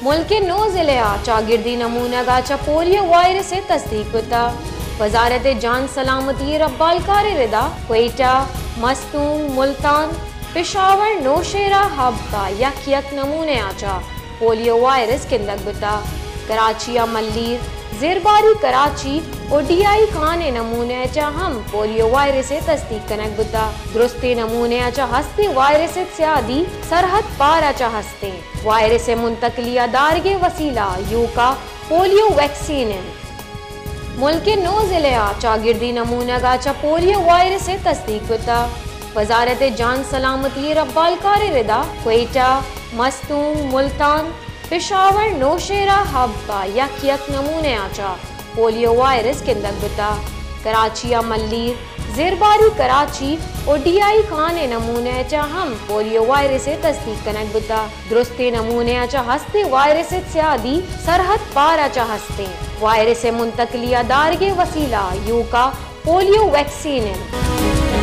ملک ءِ نو ضلع ءَ چاگردی نمونگ ءَ چہ پولیو وائرس ءِ تصدیق بوتگ۔ وزارت جان سلامتی ءِ ربالکار ءِ ردا کوئٹہ، مستونگ، ملتان، پشاور، نوشہرہ، حب ءَ یک یک نمونہ ءَ چہ پولیو وائرس گندگ بوتگ۔ کراچی ءَ ملیر، زیرباری کراچی ءُ ڈی آئی خان ءِ نمونہ ءَ چہ ہم پولیو وائرس ءِ تصدیق کنگ بوتگ۔ درستیں نمونہ ءَ چہ ہستیں وائرس ءِ سیادی سرحد پار ءَ چہ ہستیں۔ وائرس ءِ منتقلی ءَ دارگ ءِ وسیلہ یوکا پولیو ویکسین انت۔ ملک ءِ نو ضلع ءَ چاگردی نمونگ ءَ چہ پولیو وائرس ءِ تصدیق بوتگ۔ وزارت جان سلامتی ءِ ربالکار ءِ ردا کوئٹہ، مستونگ، ملتان، پشاور، نوشہرہ، حب ءَ یک یک نمونہ ءَ چہ پولیو وائرس گندگ بوتگ۔ کراچی ءَ ملیر، زیرباری کراچی ءُ ڈی آئی خان ءِ نمونہ ءَ چہ ہم پولیو وائرس ءِ تصدیق کنگ بوتگ۔ درستیں نمونہ ءَ چہ ہستیں وائرس ءِ سیادی سرحد پار ءَ چہ ہستیں۔ وائرس ءِ منتقلی ءَ دارگ ءِ وسیلہ یوکا پولیو ویکسین انت۔